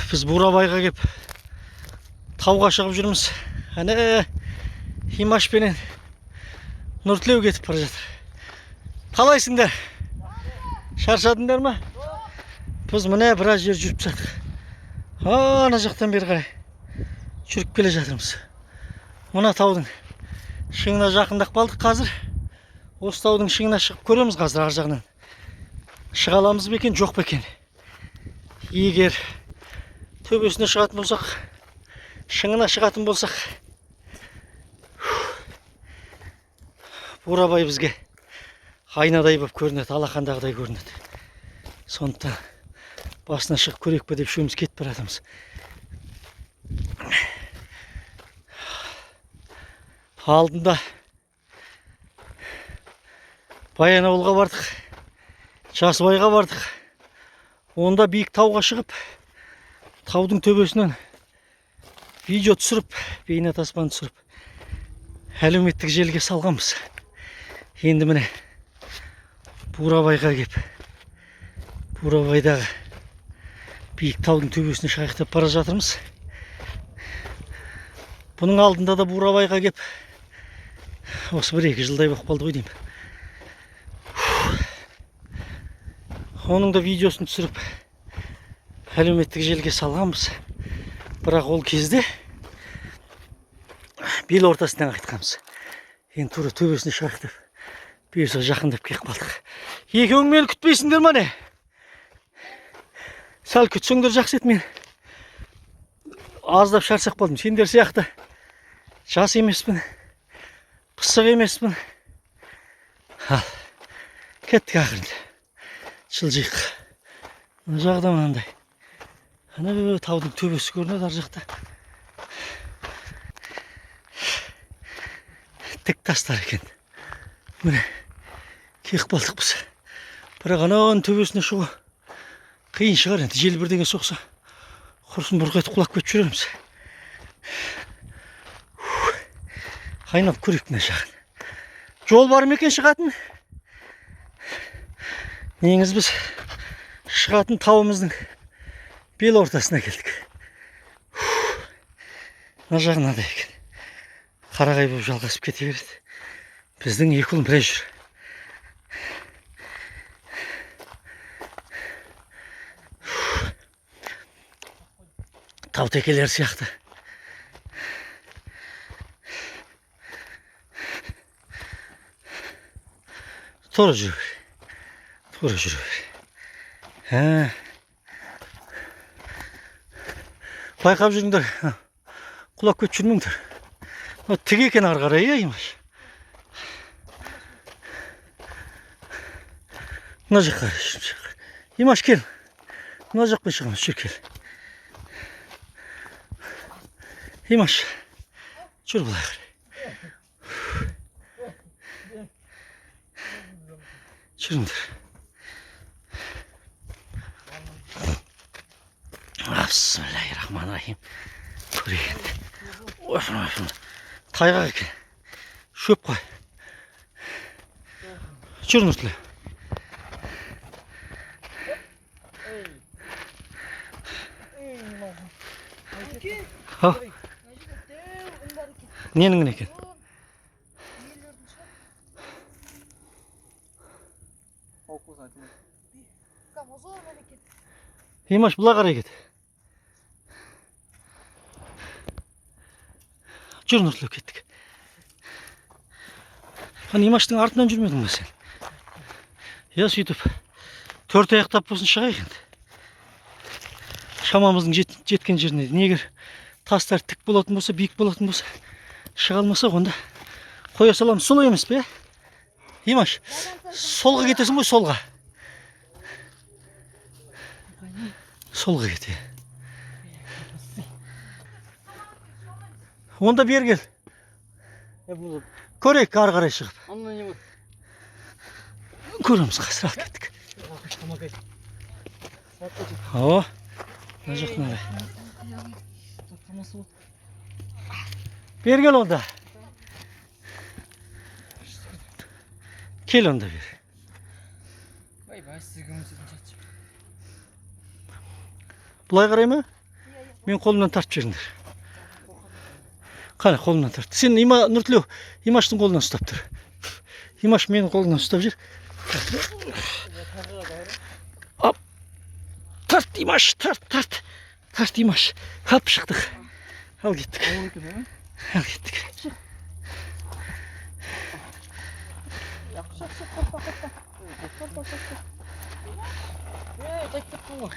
Біз Бурабайға кеп тауға шығып жүрміз. Әне Химаш пенен Нұртілеу кетіп бара жатыр. Қалайсыңдар? Шаршадыңдар ма? Біз міне біраз жер жүріп тастадық. Ана жақтан бері қарай жүріп келе жатырмыз. Мына таудың шыңына жақындап қалдық қазір. Осы таудың шыңына шығып көреміз қазір ар жағынан. Шыға аламыз ба екен, жоқ па екен? Егер төбесіне шығатын болсақ, шыңына шығатын болсақ, Бурабай бізге айнадай болып көрінеді, алақандағыдай көрінеді. Сондықтан басына шығып көрейік пе деп үшеуміз кетіп бара жатырмыз. Алдында Баянауылға бардық, Жасыбайға бардық. Онда биік тауға шығып, таудың төбесінен видео түсіріп, бейнетаспаны түсіріп, әлеуметтік желіге салғанбыз. Енді міне Бурабайға кеп, Бурабайдағы биік таудың төбесіне шығайық деп бара жатырмыз. Бұның алдында да Бурабайға кеп, осы 1-2 жылдай болып қалды ғой деймін. Оның да видеосын түсіріп, әлеуметтік желіге салғанбыз. Бірақ ол кезде бел ортасынан қайтқанбыз. Енді тура төбесіне шығайық деп бұйырса жақындап келіп қалдық. Екеуің мені күтпейсіңдер ма не? Сәл күтсеңдер жақсы еді, мен аздап шаршап қалдым. Сендер сияқты жас емеспін, пысық емеспін. Ал, кеттік ақырын. Жылжиық. Мына жағда мынандай. Ана таудың төбесі көрінеді ар жақта. Тік тастар екен. Міне келіп қалдық біз. Бірақ ананың төбесіне шығу қиын шығар енді. Жел бірдеңе соқса, құрсын бұрқ етіп құлап кетіп жүрерміз. Айналып көрейік мына жағын. Жол бар ма екен шығатын? Негізі біз шығатын тауымыздың бел ортасына келдік. Мына жағы мынадай екен. Қарағай болып жалғасып кете береді. Біздің екі ұлым біраз жүр. Тау текелері сияқты. Тура жүре бер. Тура жүре бер. Байқап жүріңдер. Құлап кетіп жүрмеңдер. Тік екен ары қарай, иә, Имаш? Мына жаққа қарай жүр. Имаш, кел. Мына жақпен шығамыз, жүр, кел. Имаш, жүр былай қарай. Жүріңдер. Бисмиллахиррахманиррахим. Көрейік енді. Ойпырмай, тайғақ екен. Шөп қой. Жүр, Нұртіле. Ха? Ненің екен? Имаш, былай қарай кет. Жүр, Нұртілеу, кеттік. Ана Имаштың артынан жүрмедің бе сен? Я сөйтіп төрт аяқтап болсын шығайық енді. Шамамыздың жеткен жеріне. Егер тастар тік болатын болса, биік болатын болса, шыға алмасақ, онда қоя саламыз. Солай емес пе? Имаш, солға кетесің ғой, солға. Солға кет. Онда бері кел. Көрейік ары қарай шығып. Көреміз қазір, ал кеттік. О, мына жақ мынадай. Бері кел онда. Кел онда бері. Былай қарай ма? Мен қолымнан тартып жіберіңдер. Қане, қолымнан тарт. Сен Има, Нұртілеу, Имаштың қолынан ұстап тұр. Имаш менің қолымнан ұстап жүр. Ап. Тарт, Имаш, тарт, тарт. Тарт, Имаш. Хап, шықтық. Ал кеттік. Ал кеттік. Ей, тайып кеттің ғой.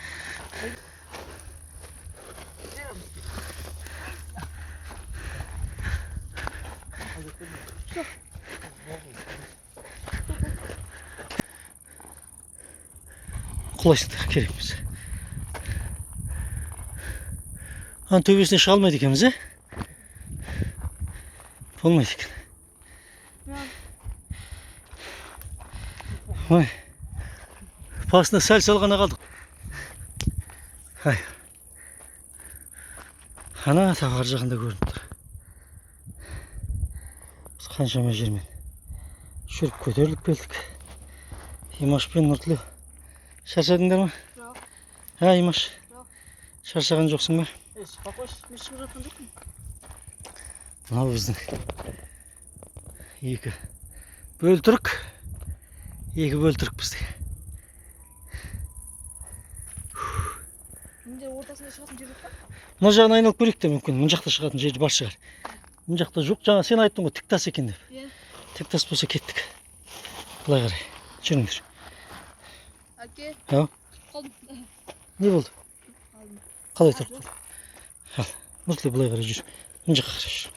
Құлайсыңдар, керек емес. Ана төбесіне шыға алмайды екенбіз, ә? Болмайды екен. Ой. Басына сәл сәл ғана қалдық. Ай. Ана тағы ар жағында көрініп тұр. Біз қаншама жермен жүріп көтеріліп келдік. Имаш пен Нұртілеу, шаршадыңдар ма? Жоқ. А, Имаш? Жоқ. Шаршаған жоқсың ба? Ей, шықпа қойшы. Мен шығып жатқан жоқпын. Мынау біздің екі бөлтірік. Екі бөлтірік біздің. Менде ортасында шығатын жер жоқ па? Мына жағын айналып көрейік те, мүмкін. Мына жақта шығатын жер бар шығар. Мына жақта жоқ. Жаңа сен айттың ғой, тік тас екен деп. Иә. Тік тас болса, кеттік. Былай қарай. Жүріңдер. Әке. Ау. Қалдым. Не болды? Қалдым. Қалай тұрып қалдың? Ал, Нұртілеу, былай қарай жүр. Мына жаққа қарай жүр.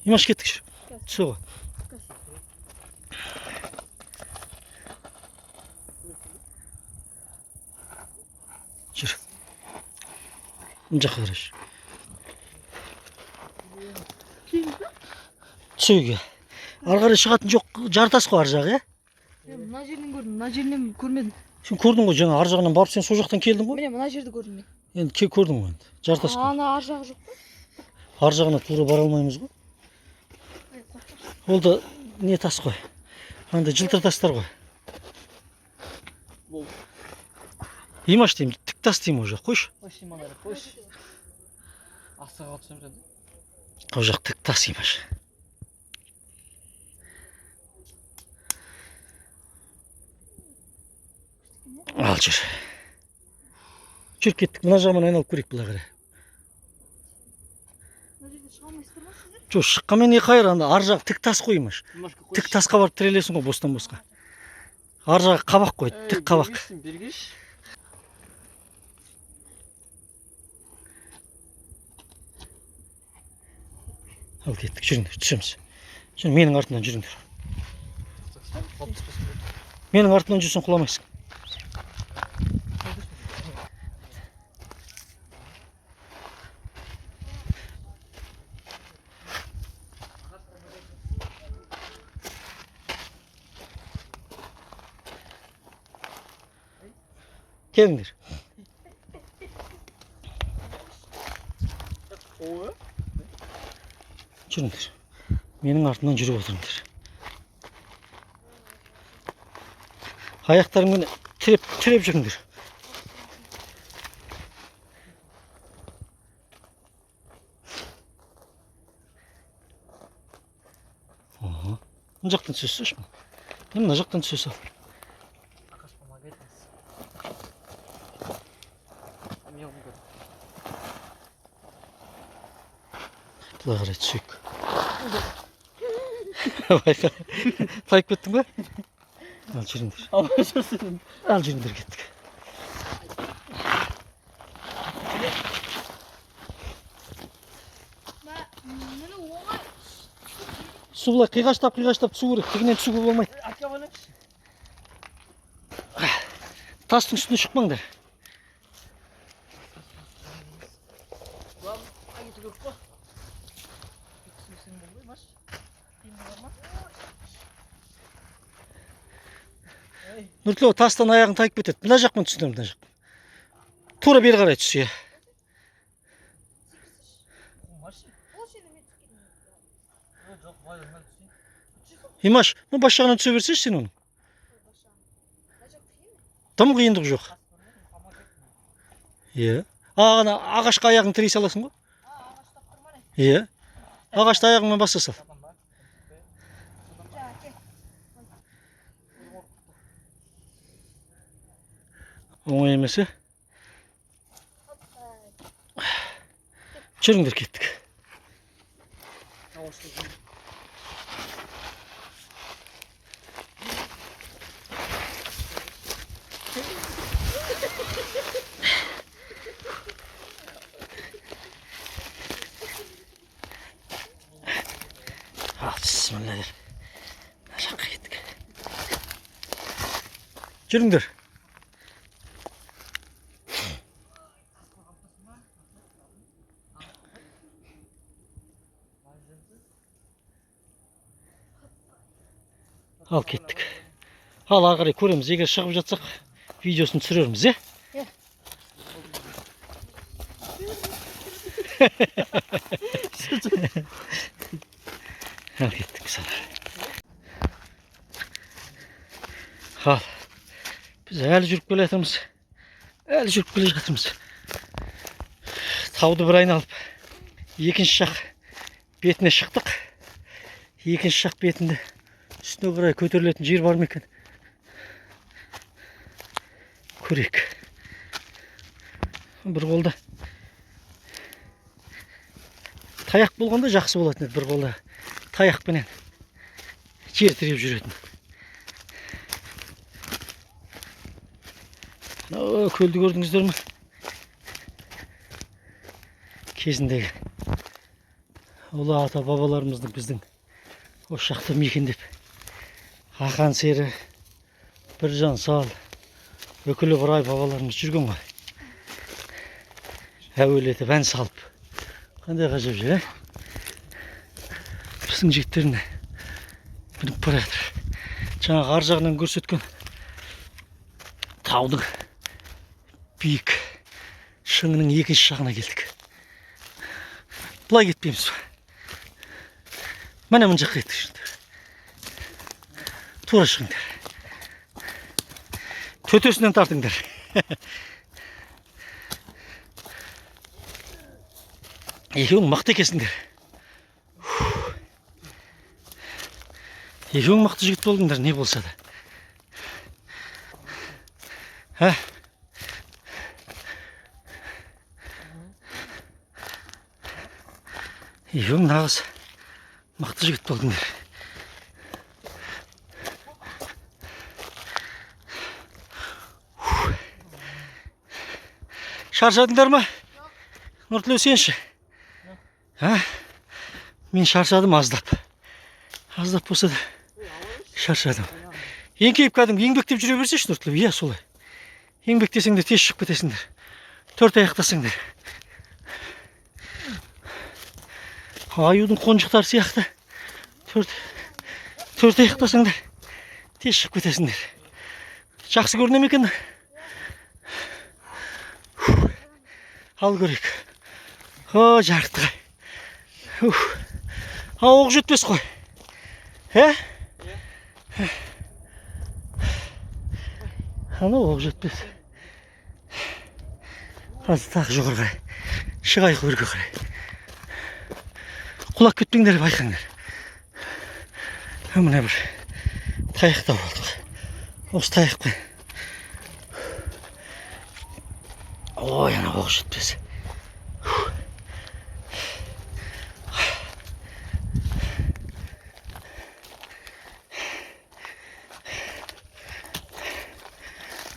Имаш, кеттік, жүр. Түсе ғой. Жүр. Мына жаққа қарай жүр. Түсе үйге. Ары қарай шығатын жоқ, жартас қой ар жағы, иә? Мен мына жерінен көрдім, мына жерінен көрмедім. Сен көрдің ғой, жаңа ар жағынан барып, сен сол жақтан келдің ғой. Міне, мына жерді көрдім мен. Енді көрдің ғой енді. Жартас қой. Ана ар жағы жоқ па? Ар жағына тура бара алмаймыз ғой. Ай, қорқыныш. Ол да не тас қой. Андай жылтыр тастар ғой. Болды. Имаш деймін, тік тас деймін ол жақ. Қойшы. Қойшы, Иман, қойшы. Астыға түсеміз енді. Ол жақ тік тас, Имаш. Ал жүр. Жүр, кеттік. Мына жағынан айналып көрейік былай қарай. Мына жерде шыға алмайсыздар ма сіздер? Жоқ, шыққанмен не қайыр, анда ар жақ тік тас қой, Имаш. Имашка, қойшы. Тік тасқа барып тірелесің ғой бостан босқа. Ар жағы қабақ қой, тік қабақ. Бергешсің, бергеш. Ал кеттік, жүріңдер, түсеміз. Жүр, менің артымнан жүріңдер. Құлап түспесін. Менің артымнан жүрсең, құламайсың. Келіңдер. Ой. Жүріңдер. Менің артымнан жүріп отырыңдар. Аяқтарыңмен тіреп, тіреп жүріңдер. Ого. Мына жақтан түсе салшы. Мына жақтан түсе сал. Ағаш помогает нас. Мен оны көрдім. Былай қарай түсейік. Байқа. Тайып кеттің бе? Ал жүріңдер. Ал жүрсін. Ал жүріңдер, кеттік. Міне, оңай. Су былай қиғаштап, қиғаштап түсу керек. Тігінен түсуге болмайды. Әке, алайықшы. Тастың үстіне шықпаңдар. Бұлар кету керек қой. Түсінсең болмай, Маш. Қиындығы бар ма? Ей, Нұртілеу, тастан аяғың тайып кетеді. Мына жақпен түсіңдер, мына жақпен. Тура бері қарай түс, иә. Маш. Ол жерде мен түсіп кеттім. Ей, жоқ, былай нормально түсейін. Имаш, ну бас жағынан түсе берсеші сен оның. Бас жағын. Мына жақ қиын. Тым қиындық жоқ. Тас көрмедім, помогает. Иә. Ана ағашқа аяғыңды тірей саласың ғой. Иә. Ағашты аяғыңмен баса сал. Оңай емес, е? Жүріңдер, кеттік. Ал, бісміллә деп. Мына жаққа кеттік. Жүріңдер. Ал, кеттік. Ал, ары қарай көреміз. Егер шығып жатсақ, видеосын түсірерміз, иә? Иә. Ал, кеттік біз ары. Ал, біз әлі жүріп келе жатырмыз. Әлі жүріп келе жатырмыз. Тауды бір айналып, екінші жақ бетіне шықтық. Екінші жақ бетінде үстіне қарай көтерілетін жер бар ма екен? Көрейік. Бір қолда таяқ болғанда жақсы болатын еді, бір қолда таяқпенен жер тіреп жүретін. Мынау көлді көрдіңіздер ме? Кезіндегі ұлы ата бабаларымыздың біздің осы жақта мекендеп, Ақан сері, Біржан сал, Үкілі Ыбырай бабаларымыз жүрген ғой. Әуелетіп ән салып. Қандай ғажап жер, ә? Біздің жігіттеріне мініп бара жатыр. Жаңағы ар жағынан көрсеткен таудың биік шыңының екінші жағына келдік. Былай кетпейміз ба? Міне, мына жаққа кеттік енді. Тура шығыңдар. Төтесінен тартыңдар. Екеуің мықты екенсіңдер. Екеуің мықты жігіт болдыңдар, не болса да. Ә? Екеуің нағыз мықты жігіт болдыңдар. Шаршадыңдар ма? Нұртілеу, сен ше? А? Мен шаршадым аздап. Аздап болса да шаршадым. Еңкейіп кәдімгі еңбектеп жүре берсеші, Нұртілеу. Иә, солай. Еңбектесеңдер, тез шығып кетесіңдер. Төрт аяқтасыңдар. Аюдың қонжықтары сияқты. Төрт аяқтасаңдар, тез шығып кетесіңдер. Жақсы көріне ме екен? Ал, көрейік. О, жарықтық. Ух. А, оқ жетпес қой. Ә? Анау оқ жетпес. Қазір тағы жоғары қарай шығайық, өрге қарай. Құлап кетпеңдер, байқаңдар. Мына бір таяқ тауып алдық. Осы таяқпен. Ой, ана оқ жетпес.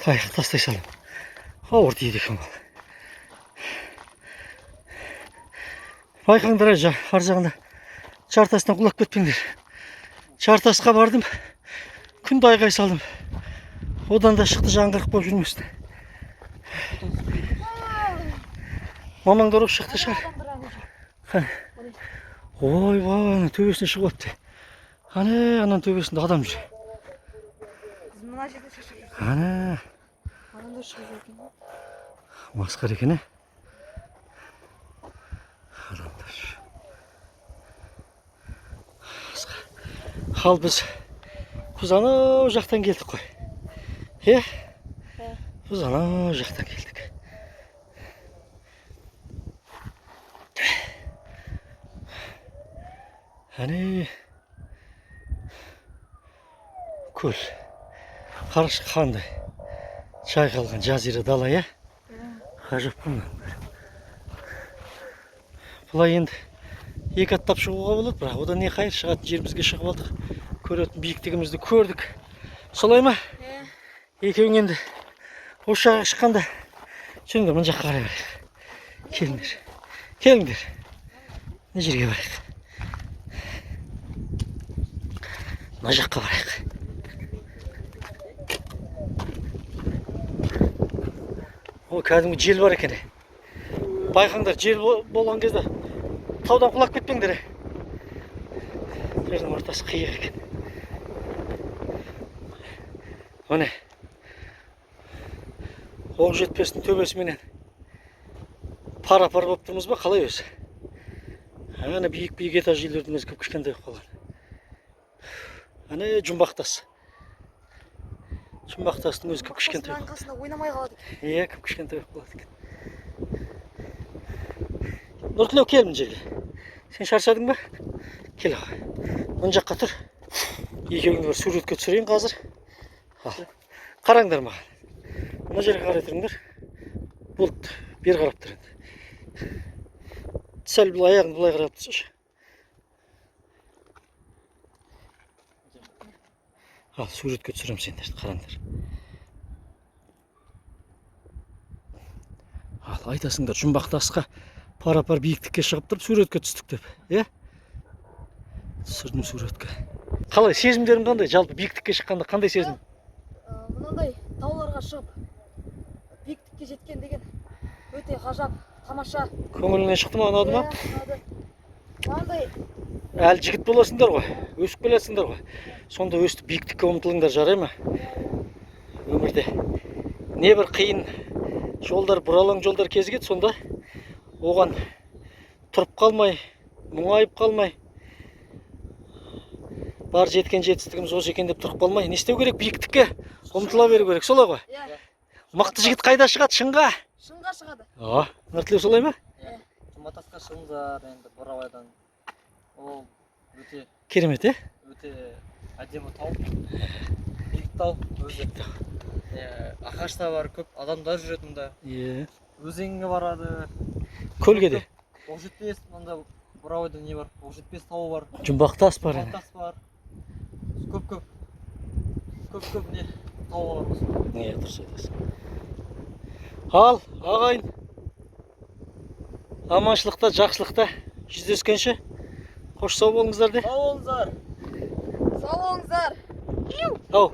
Таяқ тастай саламын. Ауыр тиеді екен бұл. Байқаңдар, ар жағында жартастан құлап кетпеңдер. Жартасқа бардым, күнде айғай салдым. Одан да шықты, жаңғырық болып жүрмесін. Мамаңдар осы жақта шығар. Қане? Ойбай, ана төбесіне шығып алыпты. Ане, ананың төбесінде адам жүр. Біз мына жерде шаршап жүрсек, Ана, адамдар шығып жүр екен ғой. Масқара екен, ә? Адамдар жүр. Масқара. Ал біз анау жақтан келдік қой. Е? Иә. Біз анау жақтан келдік. Әне көл. Қарашы, қандай жайқалған жазира дала, иә? Ғажап қой мынаның бәрі. Былай енді екі аттап шығуға болады, бірақ одан не қайыр? Шығатын жерімізге шығып алдық, көретін биіктігімізді көрдік, солай ма? Иә. Екеуің енді осы жаққа шыққанда, жүріңдер, мына жаққа қарай барайық. Келіңдер, келіңдер, мына жерге барайық, мына жаққа барайық. О, кәдімгі жел бар екен, е. Байқаңдар, жел болған кезде таудан құлап кетпеңдер, е. Жердің ортасы қиық екен. Міне, Оқжетпестің төбесіменен пара пар болып тұрмыз ба, қалай өзі? Ана биік биік этаж үйлердің өзі кіп кішкентай болып қалған. Ана Жұмбақтас, Жұмбақтастың өзі кіп кішкентай. Мынаның қасында ойнамай қалады екен. Иә, кіп кішкентай болып қалады екен. Нұртілеу, кел мына жерге. Сен шаршадың ба? Кел, аға, мына жаққа тұр. Екеуіңді бір суретке түсірейін қазір. Ал, қараңдар маған, мына жерге қарай тұрыңдар. Болды, бері қарап тұр. Енді сәл былай, аяғыңды былай қарап тұрсайшы. Ал, суретке түсіремін сендерді, қараңдар. Ал, айтасыңдар, Жұмбақтасқа пара пар биіктікке шығып тұрып суретке түстік деп. Иә, түсірдім суретке. Қалай, сезімдерің қандай жалпы? Биіктікке шыққанда қандай сезім? Мынандай тауларға шығып, биіктікке жеткен деген өте ғажап, тамаша. Көңіліңнен шықты ма, ұнады ма? Иә, ұнады. Мынандай. Әлі жігіт боласыңдар ғой, өсіп келесіңдер ғой. Сонда өстіп биіктікке ұмтылыңдар, жарай ма? Өмірде небір қиын жолдар, бұралаң жолдар кезігеді. Сонда оған тұрып қалмай, мұңайып қалмай, бар жеткен жетістігіміз осы екен деп тұрып қалмай, не істеу керек? Биіктікке ұмтыла беру керек, солай ғой? Иә. Мықты жігіт қайда шығады? Шыңға. Шыңға шығады. А, Нұртілеу, солай ма? Жұмбақтасқа шығыңыздар енді Бурабайдан. Ол өте Керемет, иә. Өте әдемі тау. Биік тау өзі. Иә, ағаш та бар, көп адамдар жүреді мұнда. Өзенге барады. Көлге де. Оқжетпес, мында Бурабайда не бар? Оқжетпес тауы бар. Жұмбақтас бар әне. Тас бар. Көп көп. Көп көп не тау бар. Не, дұрыс айтасың. Ал, ағайын, аманшылықта, жақсылықта жүздескенше, қош, сау болыңыздар де. Сау болыңыздар. Сау болыңыздар. Ау.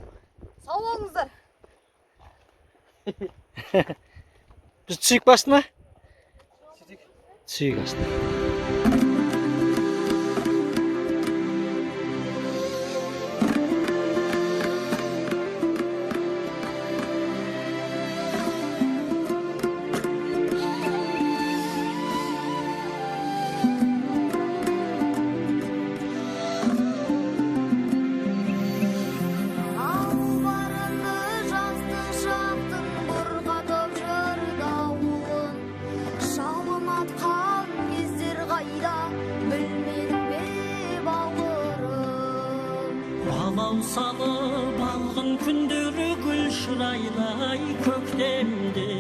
Сау болыңыздар. Біз түсейік басына. Сөйтейік. Түсейік астына. Албарынды жастық шақтың бұрқатып жүр дауылын. Жалын атқан кездер қайда, білмедің бе, бауырым? Балаусалы балғын күндері, гүл шырайлай көктемде,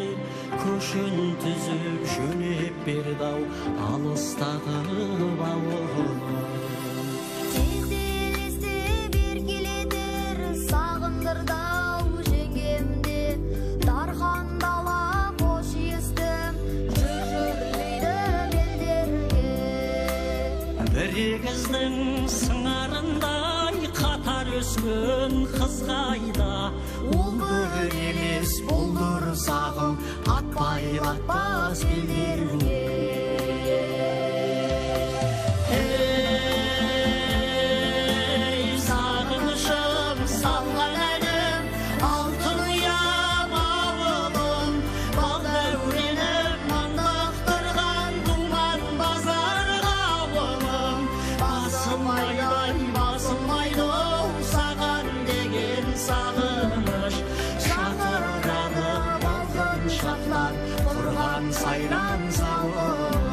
көшін түзіп жөнеп берді ау алыстағы бауырым. Тез елестеп еркелетер, сағындырды ау жеңгемде. Дархан дала, қош естім, жүр, жүрлейді белдерге. Бір егіздің сыңарындай қатар өскен қыз қайда? Ол бір емес, бұлдыр сағым, атпай батпас белдерге. Ей, сағынышым салған әнім, алтын ұям, ауылым, бал дәуренім маңдақтырған думан базар ауылым. Басылмайды ай, басылмайды ау саған деген сағыныш. Шақырады балғын шақтар құрған сайран зауын.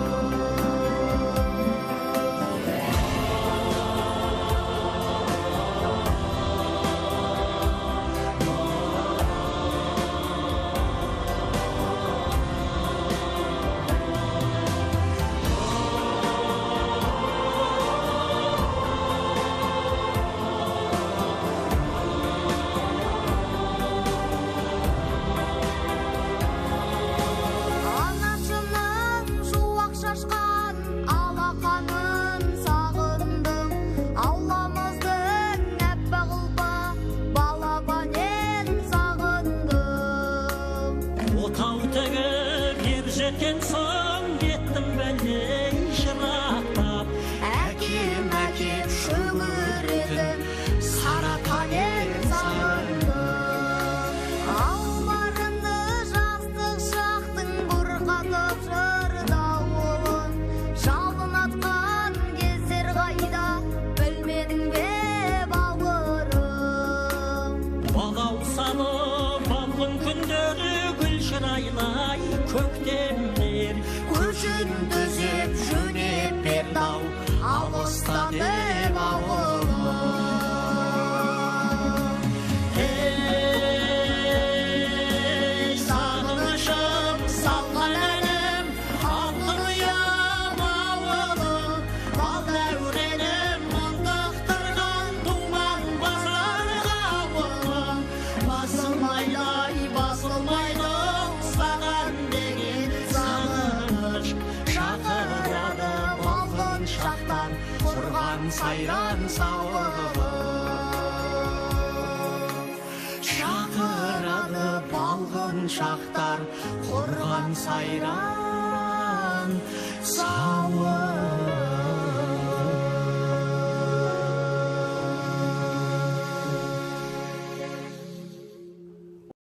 Кеткен соң кеттім бәлдей жырақтап. Әкем, әкем шөңіретін Сарыатан ел сағындым. Алмарынды жастық шақтың бұрқатып жыр дауылын. Жалын атқан кездер қайда, білмедің бе, бауырым? Балаусалы балғын күндері, гүл шырайлай көктемдер. Көшін түзеп жөнеп берді-ау алыста деп ауылым. Ей, сағынышым, салған әнім, алтын ұям, ауылым, бал дәуренім, мыңдықтырған думан базар ауылым. Басылмайды, ай, басылмайды саған деген сағыныш. Шақырады балғын шақтар құрған сайран сауығым. Шақырады балғын шақтар құрған сайран.